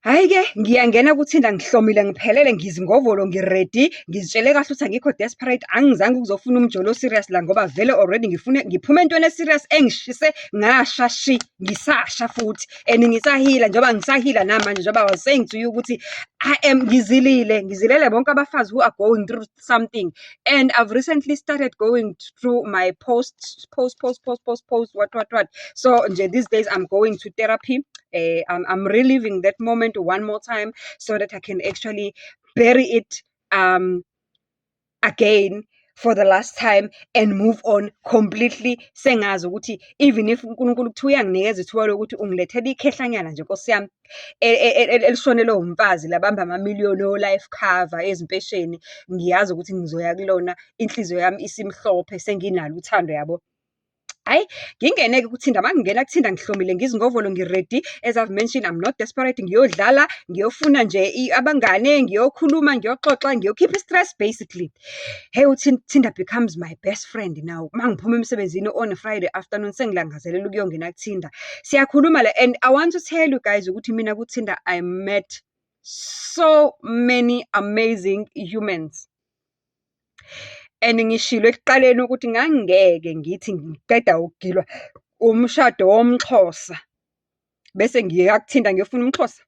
Hhayi-ke, ngiyangena kuTinder ngihlomile, ngiphelele, ngizingovolo, ngi-ready, ngizitshele kahle ukuthi angikho desperate, angizange ukuzofuna umjolo o-serious la ngoba vele already ngifune, ngiphuma entweni e-serious engishise ngasha shi, ngisasha futhi and ngisahila njengoba ngisahila namanje njengoba I was saying to you ukuthi I am, ngizilile, ngizilele bonke abafazi who are going through something. And I've recently started going through my post, post, post, post, post, post, what, what, what. So nje these days I'm going to therapy. I'm reliving that moment one more time so that I can actually bury it again for the last time and move on completely. Sengazi ukuthi even if uNkulunkulu kuthiwa uyanginikeza ithuba lokuthi ungilethele ikhehlanyana nje Nkosi yami, elishonelwe umfazi labamba amamiliyoni o-life cover ezimpesheni, ngiyazi ukuthi ngizoya kulona, inhliziyo yami isimhlophe, senginalo uthando, yabo. Hhayi, ngingene-ke kuTinder, uma ngingena kuTinder ngihlomile, ngizingovolo, ngi-ready. As I've mentioned, I'm not desperate, ngiyodlala, ngiyofuna nje abangane, ngiyokhuluma, ngiyoxoxa, ngiyokhipha i-stress basically. Hheyi, uTinder becomes my best friend now. Uma ngiphuma emsebenzini on a Friday afternoon, sengilangazelela ukuyongena kuTinder. Siyakhuluma la and I want to tell you guys ukuthi mina kuTinder, I met so many amazing humans. And ngishilo ekuqaleni ukuthi ngangingeke ngithi ngiqeda ukugilwa umshado womXhosa, bese ngiya kuTinder ngiyofuna umXhosa.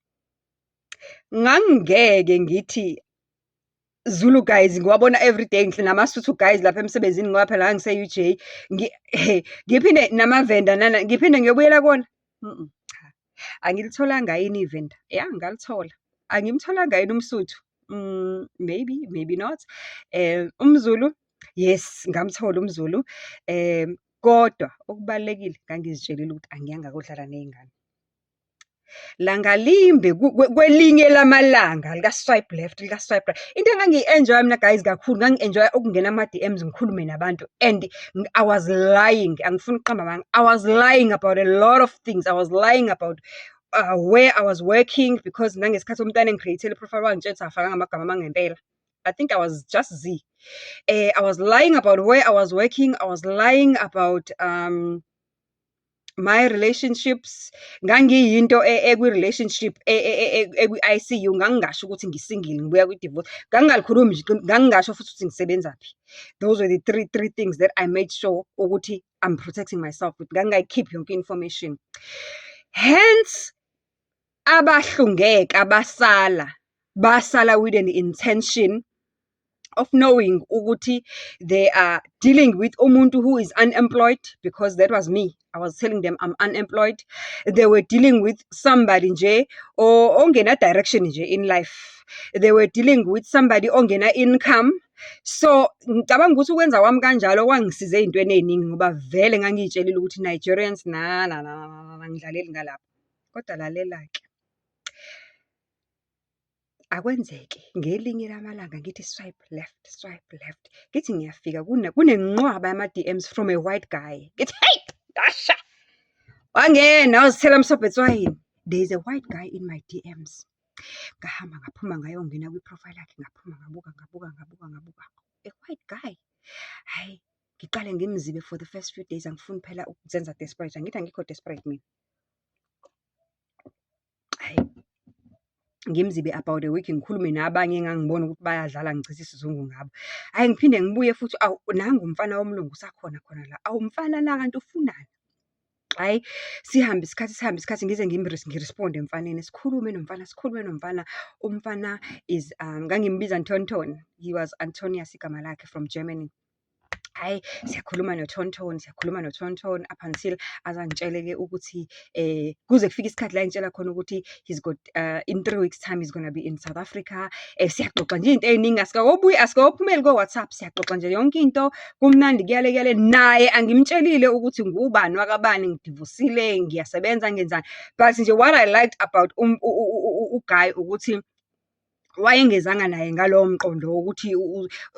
Ngangingeke ngithi Zulu guys ngiwabona everyday, ngihleli namaSotho guys lapha emsebenzini ngoba phela ngangise-U_J. Ngiphinde namaVenda nana, ngiphinde ngiyobuyela kuwona? Cha. Angilitholanga yini iVenda? Ya, ngalithola. Angimtholanga yini umSuthu? Maybe, maybe not. UmZulu? Yes, ngamthola umZulu. Kodwa okubalulekile ngangizitshelile ukuthi angiyanga kodlala ney'ngane. Langa limbe kwelinye lamalanga lika-swipe left, lika-swipe right. Into engangiyi-enjoy-a mina guys kakhulu, ngangi-enjoy-a ukungena kuma-D_Ms ngikhulume nabantu and I was lying, angifuni ukuqamba amanga. I was lying about a lot of things. I was lying about where I was working because nangesikhathi umntwana engi-create-ela i-profile wangitshela ukuthi akafakanga amagama ami angempela. I think I was just Z. I was lying about where I was working. I was lying about my relationships. Ngangiyinto ekwi-relationship ekwi-I_C_U. Ngangingasho ukuthi ngi-single, ngibuya kwi-divorce. Ngangingalikhulumi nje, ngangingasho futhi ukuthi ngisebenzaphi. Those were the three things that I made sure ukuthi I'm protecting myself with. Ngangingayikhiphi yonke i-information. Hence, abahlungeka basala, basala with an intention of knowing ukuthi they are dealing with umuntu who is unemployed, because that was me. I was telling them I'm unemployed. They were dealing with somebody nje ongena direction nje in life. They were dealing with somebody ongena income. So, ngicabanga ukuthi ukwenza kwami kanjalo kwangisiza ey'ntweni ey'ningi ngoba vele ngangiy'tshelile ukuthi Nigerians, na na na na na, angidlaleli ngalapho. Kodwa lalela-ke. Akwenzeke ngelinye lamalanga ngithi swipe left, swipe left. Ngithi ngiyafika kunenqwaba yama-D_Ms from a white guy. Ngithi, hey, ngasha. Wangena wazithela msobho etswayini. There is a white guy in my D_Ms. Ngahamba ngaphuma ngayongena kwi-profile yakhe, ngaphuma ngabuka, ngabuka, ngabuka, ngabuka. A white guy. Hhayi, ngiqale ngimzibe for the first few days, angifuni phela ukuzenza desperate. Angithi angikho desperate mina. Hhayi, ngimzibe about a week, ngikhulume nabanye engangibona ukuthi bayadlala, ngichithe isizungu ngabo. Hhayi, ngiphinde ngibuye futhi, awu, nangu umfana womlungu usakhona khona la. Awu mfana na, kanti ufunani? Hhayi, sihambe isikhathi, sihambe isikhathi, ngize ngi-respond-e emfaneni. Sikhulume nomfana, sikhulume nomfana. Umfana is ngangimbiza Ntontoni. He was Antonius igama lakhe, from Germany. Hhayi, siyakhuluma noThonthoni, siyakhuluma noThonthoni up until aze angitshele-ke ukuthi kuze kufike isikhathi la engitshela khona ukuthi he's got in 3 weeks time he's gonna be in South Africa. Siyaxoxa nje iy'nto ey'ningi, asikakobuyi, asikakophumeli ko-WhatsApp, siyaxoxa nje yonke into, kumnandi kuyale kuyale. Naye angimtshelile ukuthi ngubani wakabani, ngidivosile, ngiyasebenza, ngenzani. But nje what I liked about u-guy ukuthi wayengezanga naye ngalowo mqondo wokuthi,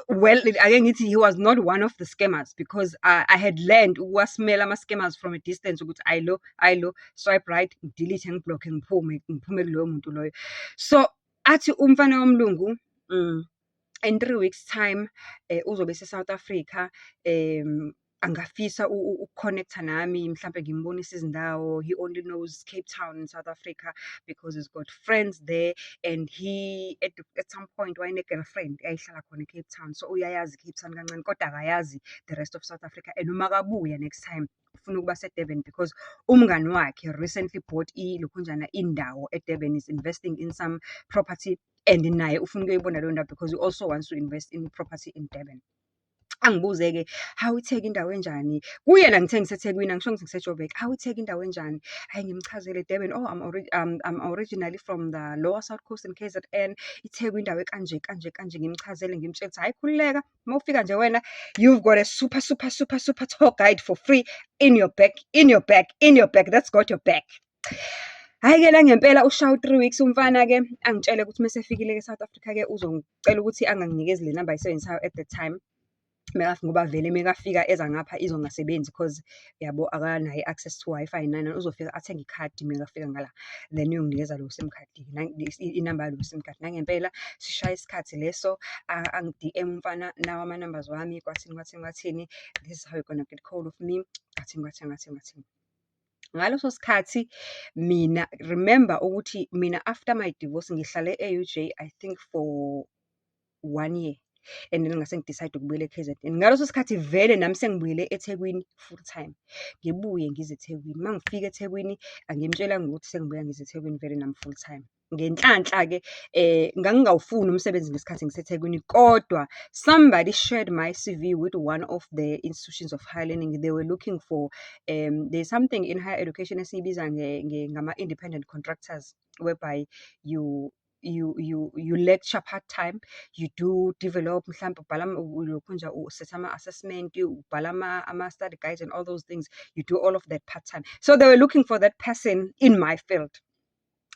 well, ake ngithi he was not one of the scammers because I had learned ukuwa-smell-a ama-scammers from a distance ukuthi ayi lo, ayi lo, swipe right, ngi-delete, ngi-block-e, ngiphume, ngiphume kuloyo muntu loyo. So, athi umfana womlungu, in 3 weeks time uzobe ese-South Africa, Angafisa uku-connect-a nami, mhlampe ngimbonise izindawo. He only knows Cape Town in South Africa, because he's got friends there, and he at some point wayene-girlfriend eyayihlala khona e-Cape Town. So, uyayazi i-Cape Town kancane, kodwa akayazi the rest of South Africa. And uma kabuya next time, ufuna ukuba se-Durban because umngani wakhe recently bought ilokhunjana, indawo e-Durban, is investing in some property, and naye ufuna ukuyoyibona leyo ndawo because he also wants to invest in property in Durban. Angibuze-ke, hawu iTheku indawo enjani? Kuyena ngithe ngiseThekwini, angishongo ukuthi ngise-Joburg. Hawu iTheku indawo enjani? Hhayi ngimchazele Durban, oh I'm originally from the Lower South Coast in KZN. ITheku indawo ekanje, kanje, kanje, ngimchazele, ngimtshele ukuthi, hhayi khululeka, uma ufika nje wena, you've got a super, super, super, super tour guide for free in your back, in your back, in your back, that's got your back. Hhayi-ke la ngempela ushaye u-3 weeks umfana-ke, angitshele ukuthi uma esefikile e-South Africa-ke uzongicela ukuthi anganginikezi le namba ayisebenzisayo at the time. Ngoba vele mekafika eza ngapha izongasebenzi cause yabo akanayo i-access to Wi-Fi nani nani. Uzofika athenge ikhadi mekafika ngala, then uyonginikeza leyo SIM card, inamba yaleyo SIM card. Nangempela sishaye isikhathi leso, angi-DM umfana, nawa ama-numbers wami, kwathini, kwathini, kwathini, this is how you gonna get hold of me, kwathini, kwathini, kwathini, kwathini. Ngaleso sikhathi mina, remember ukuthi mina after my divorce ngihlale e-UJ, I think for one year, and then ngase ngi-decide ukubuyela e-KZN. Ngaleso sikhathi vele nami sengibuyele eThekwini full time. Ngibuye ngize eThekwini, uma ngifika eThekwini, angimtshelanga ukuthi sengibuya ngize eThekwini vele nami full time. Ngenhlanhla-ke ngangingawufuni umsebenzi ngesikhathi ngiseThekwini, kodwa somebody shared my CV with one of the institutions of higher learning. They were looking for, there's something in higher education esiyibiza ngama-independent contractors, whereby you lecture part-time, you do develop, mhlampe ubhala ulokhunja usetha ama-assessment, ubhala ama-study guides and all those things. You do all of that part-time. So they were looking for that person in my field.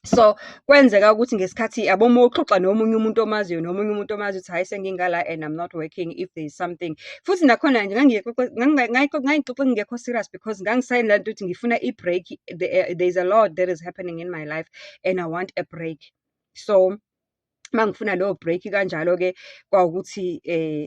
So, kwenzeka ukuthi ngesikhathi yabo uma uxoxa nomunye umuntu omaziyo, nomunye umuntu omaziyo ukuthi hhayi sengingala and I'm not working, if there is something. Futhi nakhona nje ngangiyixoxa ngingekho serious because ngangisayila nto ukuthi ngifuna i-break. There is a lot that is happening in my life and I want a break. So, uma ngifuna leyo break kanjalo-ke, kwawukuthi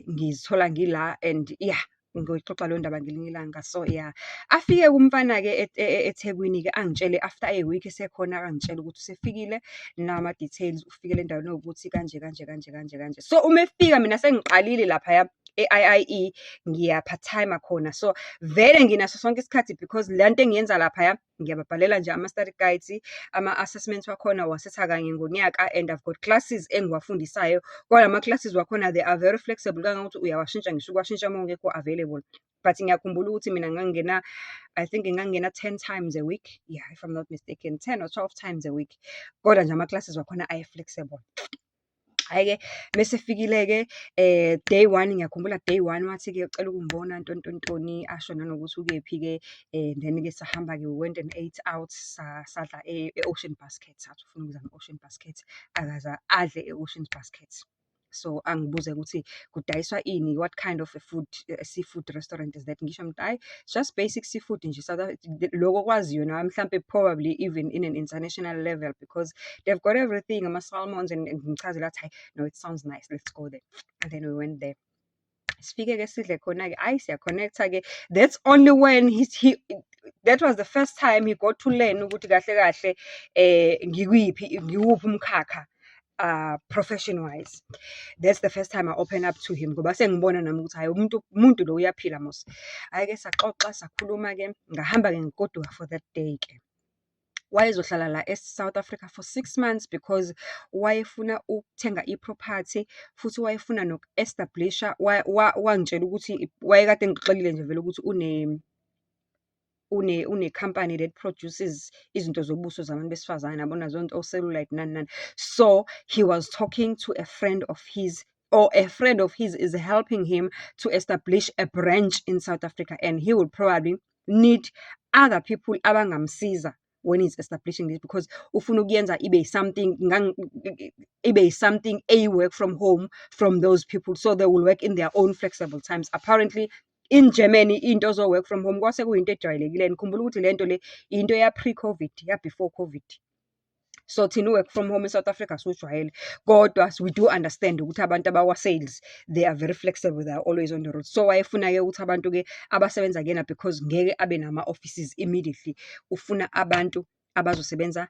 ngizithola ngila and yeah, ngiyoyixoxa leyo ndaba ngelinye ilanga. So yeah, afike umfana-ke eThekwini-ke angitshele after a week esekhona, angitshele ukuthi usefikile, nawa ama-details, ufikele endaweni ewukuthi kanje, kanje, kanje, kanje, kanje. So, uma efika mina sengiqalile laphaya e-IIE, ngiya part-time-a khona. So, vele nginaso sonke isikhathi because le nto engiyenza laphaya, ngiyababhalela nje ama-study guides, ama-assessments wakhona uwasetha kanye ngonyaka and I've got classes engiwafundisayo. Kodwa ama-classes wakhona they are very flexible, kangangokuthi uyawashintsha ngisho ukuwashintsha uma ungekho available. But ngiyakhumbula ukuthi mina ngangingena, I think ngangingena 10 times a week, yeah, if I'm not mistaken, 10 or 12 times a week. Kodwa nje ama-classes wakhona aye-flexible. Hhayi-ke, mese efikile-ke day one, ngiyakhumbula day one wathi-ke ucela ukungibona, ntoni ntoni ntoni, asho nanokuthi ukephi-ke. Then-ke sahamba-ke, we went and ate out, sadla e-Ocean Basket. Athi ufuna ukuzama i-Ocean Basket, akaze adle e-Ocean Basket. So, angibuze ukuthi kudayiswa ini, what kind of a food, seafood restaurant is that? Ngisho ngithi, hhayi, just basic seafood nje, lokhu okwaziyo nawe mhlampe probably even in an international level because they've got everything, ama-salmons and ngimchazele athi, hhayi, no, it sounds nice, let's go there. And then we went there. Sifike-ke sidle khona-ke, hhayi siya-connect-a-ke. That's only when he, that was the first time he got to learn ukuthi kahle kahle ngikuyiphi, ngiwuphi umkhakha, profession wise. That's the first time I open up to him, ngoba sengibona nami ukuthi hhayi umuntu lo uyaphila mos. Hhayi-ke saxoxa, sakhuluma-ke, ngahamba-ke ngigoduka for that day-ke. Wayezohlala la e-South Africa for 6 months because wayefuna ukuthenga i-property, futhi wayefuna noku-establish-a, wangitshela ukuthi wayekade engixolile nje vele ukuthi une-company that produces izinto zobuso zabantu besifazane, yabona zonke o-cellulite nani nani. So, he was talking to a friend of his, or a friend of his is helping him to establish a branch in South Africa, and he will probably need other people abangamsiza when he's establishing this because ufuna ukuyenza ibe something, ibe something eyi-work from home from those people, so they will work in their own flexible times. Apparently, in Germany, into zo-work from home kwase kuyinto ejwayelekile. Nikhumbula ukuthi lento le into ya pre-COVID, ya before COVID. So, thina u-work from home e-South Africa asiwujwayele, kodwa we do understand ukuthi abantu abakwa-sales, they are very flexible, they are always on the road. So, wayefuna-ke ukuthi abantu-ke abasebenza kuyena because ngeke abe nama-offices immediately. Ufuna abantu abazosebenza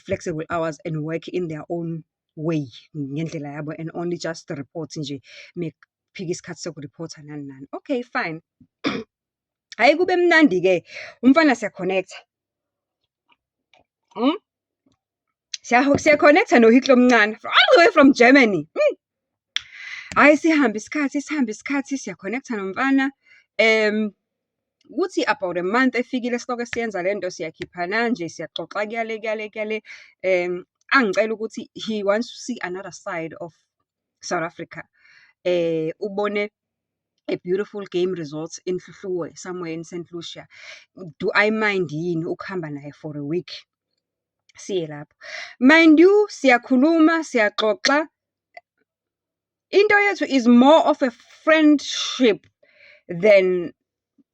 flexible hours and work in their own way, ngendlela yabo and only just report nje mekufika isikhathi soku-report-a nani nani. Okay, fine. Hhayi kube mnandi-ke, umfana siya-connect-a. Siya-connect-a no-Hitler omncane, all the way from Germany. Hhayi sihambe isikhathi, sihambe isikhathi, siya-connect-a nomfana. Kuthi about a month efikile silokhe siyenza lento, siyakhiphana nje, siyaxoxa kuya le, kuya le, kuya le. Angicela ukuthi he wants to see another side of South Africa. Ubone a beautiful game resort in Hluhluwe, somewhere in Saint Lucia. Do I mind yini ukuhamba naye for a week? Siye lapho. Mind you, siyakhuluma, siyaxoxa. Into yethu is more of a friendship than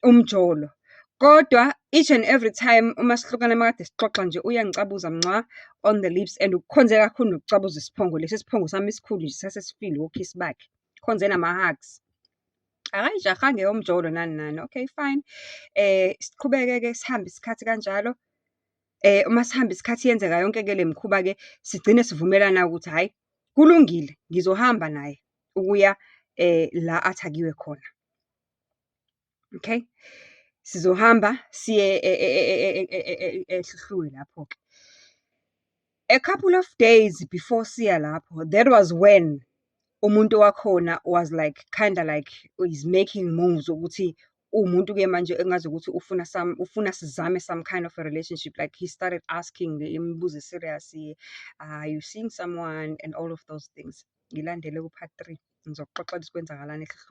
umjolo. Kodwa each and every time uma sihlukana makade sixoxa nje uyangicabuza mncwa on the lips and ukukhonze kakhulu nokucabuza isiphongo lesi isiphongo sami esikhulu nje sasesifile okhisi bakhe. Ukhonze nama-hugs. Akayijahanga eyomjolo nani nani, okay fine. Siqhubeke-ke sihambe isikhathi kanjalo. Uma sihamba isikhathi yenzeka yonke-ke le mikhuba-ke, sigcine sivumelana ukuthi hhayi, kulungile ngizohamba naye ukuya la athi akuyiwe khona. Okay? Sizohamba siye eHluhluwe lapho-ke. A couple of days before siya lapho, that was when umuntu wakhona was like, kinda like is making moves ukuthi uwumuntu-ke manje engazukuthi ufuna some, ufuna sizame some kind of a relationship. Like he started asking imibuzo e-serious, are you seeing someone and all of those things. Ngilandele ku-part three, ngizokuxoxela ukuthi kwenzakalani eHluhluwe.